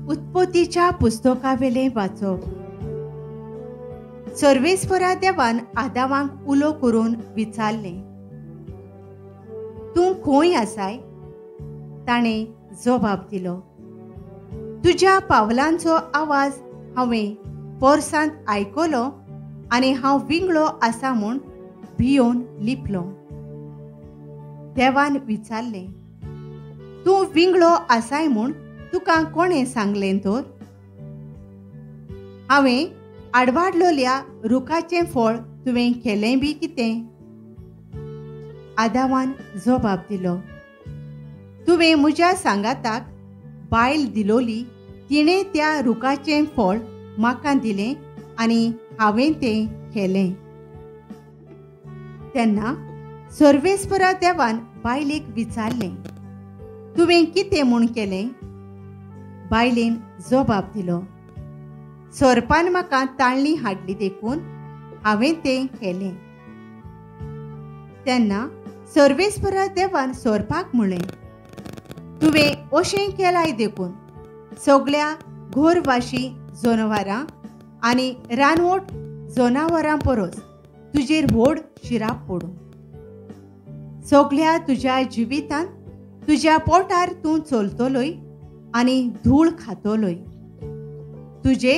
उत्पत्तीच्या पुस्तकावेलें वाचप. सर्वेस्परा देवान आदावांक उलो करून विचारलें, तूं खंय आसाय? ताणें जबाब दिलो, तुज्या पावलांचो आवाज हांवें पोरसांत आयकलो आनी हांव विंगळो आसा म्हूण भियोन लिपलो. देवान विचारलें, तूं विंगळो आसाय म्हूण तुका कोणें सांगलें तर? हांवें आडवाडलोल्या रुखाचें फळ तुवें केलें बी कितें? आदावान जबाब दिलो, तुवें म्हज्या सांगाताक बायल दिलोली, तिणें त्या रुखाचें फळ म्हाका दिलें आनी हांवें तें केलें. तेन्ना सर्वेस्परा देवान बायलेक विचारलें, तुवें कितें म्हूण केलें? बायलेन जबाब दिलो, सोरपान म्हाका ताळणी हाडली देखून हांवें तें केलें. तेन्ना सर्वेस्परा देवान सोरपाक म्हणलें, तुवें अशें केलाय देखून सगळ्या घोरवाशी जनावरां आनी रानवट जनावरां परस तुजेर व्हड शिराप पडूं. सगळ्या तुज्या जिवितांत तुज्या पोटार तूं चलतलोय आनी धूळ खातलोय. तुजे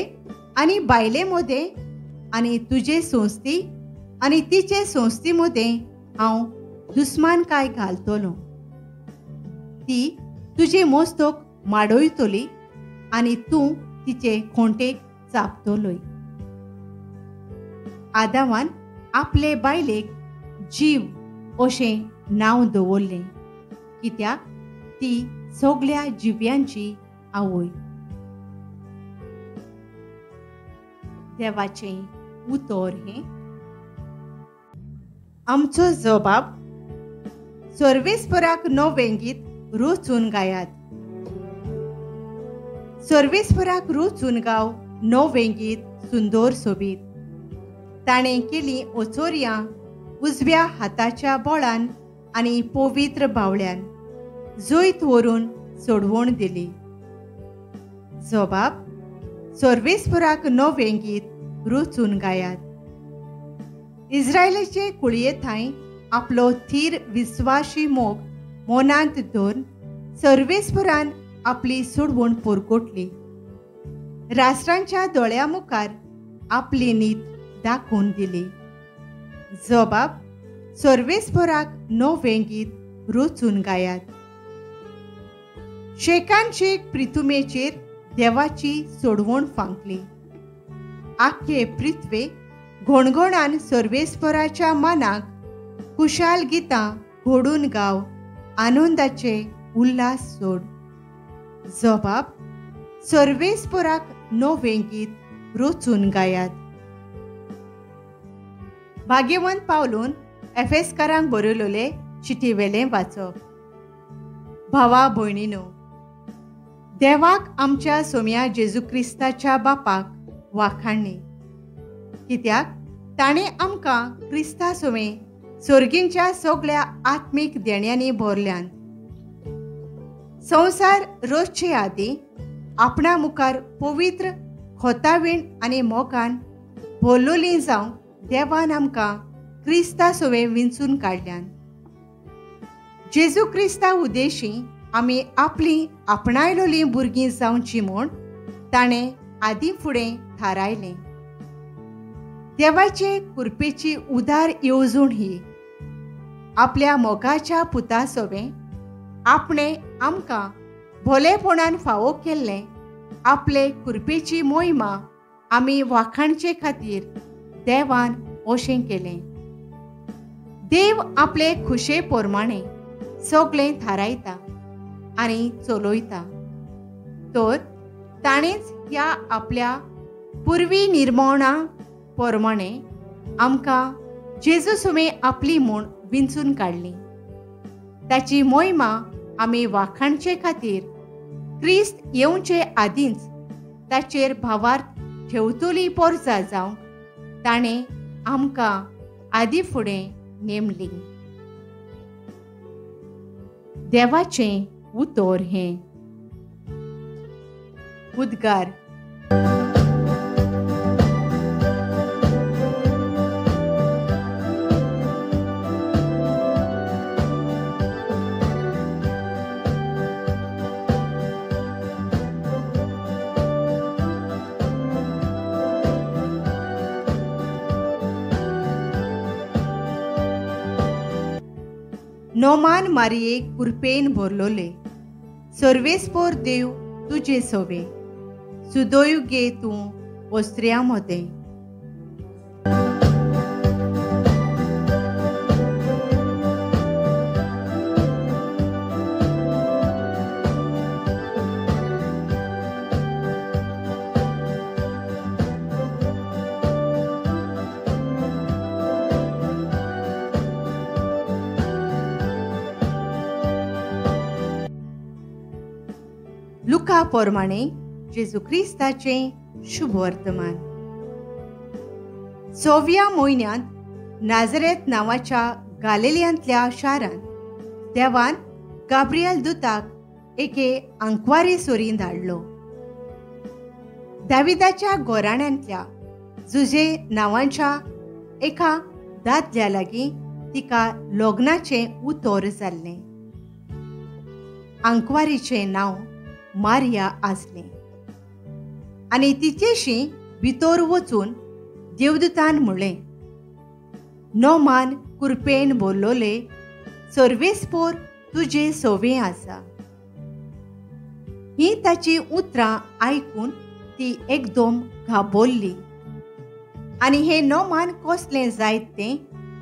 आनी बायले मदें आनी तुजे संस्थी आनी तिचे संस्थी मदें हांव दुस्मानकाय घालतलो. ती तुजे मस्तक माडयतली आनी तूं तिचे खोंटेक चापतलोय. आदावान आपले बायलेक जीव अशें नांव दवरलें, कित्याक ती सगळ्या जिव्यांची आवय. देवाचें उतर हें. आमचो जबाब. सर्वेस्पराक नवें गीत रोचून गायात. सर्वेस्पराक रोचून गाव नवें गीत सुंदर सोबीत. ताणें केली ओचोरयां उजव्या हाताच्या बोळान आनी पवित्र बावळ्यान जैत व्हरून सोडवण दिली. जबाब. सर्वेस्पराक नवें गीत रोचून गायात. इस्रायलाचे कुळये थांय आपलो थीर विस्वाशी मोग मनांत धरून सर्वेस्परान आपली सोडवण परगटली. राष्ट्रांच्या दोळ्या मुखार आपली नीत दाखोवन दिली. जबाब. सर्वेस्पराक नवें गीत रोचून गायात. शेकान शेक प्रिथुमेचेर देवाची सोडवण फांकली. आख्खे पृथ्वे घणघणान सर्वेस्पराच्या मनाक खुशाल गितां घडून गाव आनंदाचे उल्हास सोड. जबाब. सर्वेस्पराक नवें गीत रोचून गायात. भाग्यवंत पावलून एफेसकारांक बरयलोले चिटीवेलें वाचप. भावा भयणीनो, देवाक आमच्या सोम्या जेजू क्रिस्ताच्या बापाक वाखाणणी, कित्याक ताणें आमकां क्रिस्ता सोमे सोर्गींच्या सगळ्या आत्मीक देण्यांनी भरल्यान. संवसार रोजचे आदीं आपणा मुखार पवित्र खोतावीण आनी मोगान भरलोली जावंक देवान आमकां क्रिस्ता सोवे विंचून काडल्यान. जेजू क्रिस्ता उद्देशी आमी आपली आपणायलोली भुरगीं जावची म्हूण ताणें आदीं फुडें थारायलें. देवाचे कृपेची उदार येवजण ही आपल्या मोगाच्या पुता सोवें आपणें आमकां भोलेपणान फावो केल्लें आपले कृपेची मोहिमा आमी वाखाणचे खातीर देवान अशें केलें. देव आपले खुशे प्रमाणे सगळें थारायता आनी चलयता, तर ताणेंच ह्या आपल्या पुर्वी निर्मणा प्रमाणे आमकां जेजू सुमे आपली म्हूण विंचून काडली. ताची मोहिमा आमी वाखाणचे खातीर क्रिस्त येवचे आदींच ताचेर भावार्थ ठेवतली पोरसा जावंक ताणें आमकां आदी फुडें नेमली. देवाचें उतर हें. उद्गार. नोमान मारिये कुरपेन भरलोले सर्वेस्पोर देव तुजे सोवे सुदोय गे तूं वस्त्र्या मदें. लुका प्रमाणे जेजू क्रिस्ताचें शुभ वर्तमान. 6व्या म्हयन्यांत नाझरेत नांवाच्या गालिलियांतल्या शारांत देवान गाब्रियल दुताक एके आंकवारी सोरीन धाडलो. दाविदाच्या गोराण्यांतल्या जुजे नांवाच्या एका दादल्या लागीं तिका लग्नाचें उतर जाल्लें. आंकवारीचें नांव मारिया आसलें आनी तिचेशी भितर वचून देवदूतान म्हणलें, नोमान कुरपेन बोल्लोले सर्वेस्पोर तुजे सोवे आसा. ही ताची उतरां आयकून ती एकदम घाबरली आनी हें नोमान कसलें जायत तें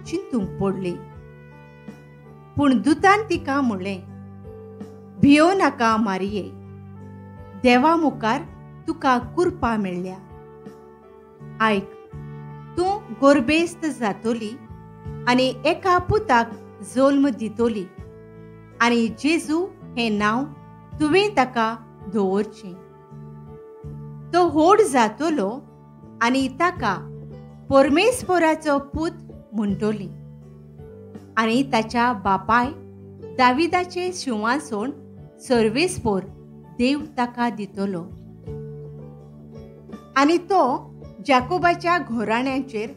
चिंतूंक पडली. पूण दुतान तिका म्हणलें, भियो नाका मारिये, देवा मुखार तुका कुरपा मेळ्ळ्या. आयक, तूं गोरबेस्त जातोली आनी एका पुताक जल्म दितोली आनी जेजू हें नांव तुवें ताका दवरचें. तो व्हड जातलो आनी ताका परमेश्वराचो पूत म्हणटली आनी ताच्या बापाय दाविदाचें शिंवासण सर्वेस्पोर देव ताका दितलो आनी तो जाकोबाच्या घोराण्याचेर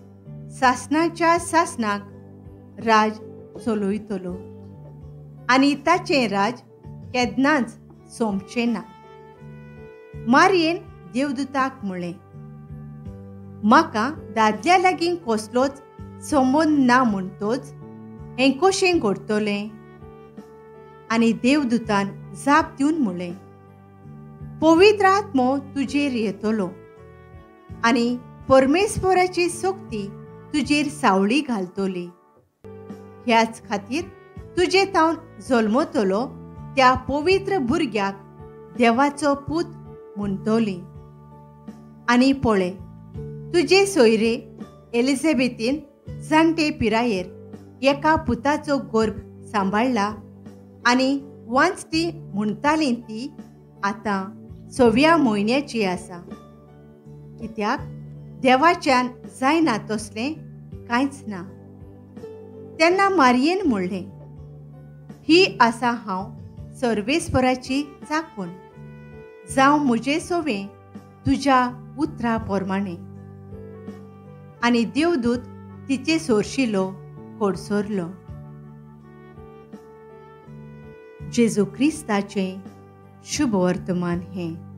सासणाच्या सासणाक राज चलयतलो आनी ताचें राज केन्नाच सोंपचें ना. मारियेन देवदूताक म्हणलें, म्हाका दादल्या लागीं कसलोच संबंद ना म्हणटोच हें कशें घडटलें? आनी देवदूतान जाप दिवन म्हणलें, पवित्र आत्मो तुजेर येतलो आनी परमेश्वराची शक्ती तुजेर सावळी घालतली. ह्याच खातीर तुजे थावन जल्मतलो त्या पवित्र भुरग्याक देवाचो पूत म्हणटली. आनी पळय, तुजे सोयरे एलिझाबेथीन जाणटे पिरायेर एका पुताचो गर्भ सांबाळ्ळा आनी वांचती म्हणटाली ती आतां 6व्या म्हयन्याची आसा. कित्याक देवाच्यान जायना तसलें कांयच ना. तेन्ना मारियेन म्हणलें, ही आसा हांव सर्वेस्पराची चाकून, जावं म्हजे सोवें तुज्या उतरा प्रमाणे. आनी देवदूत तिचे सोरशिलो कडसरलो. जेजू क्रिस्ताचें शुभ वर्तमान हें.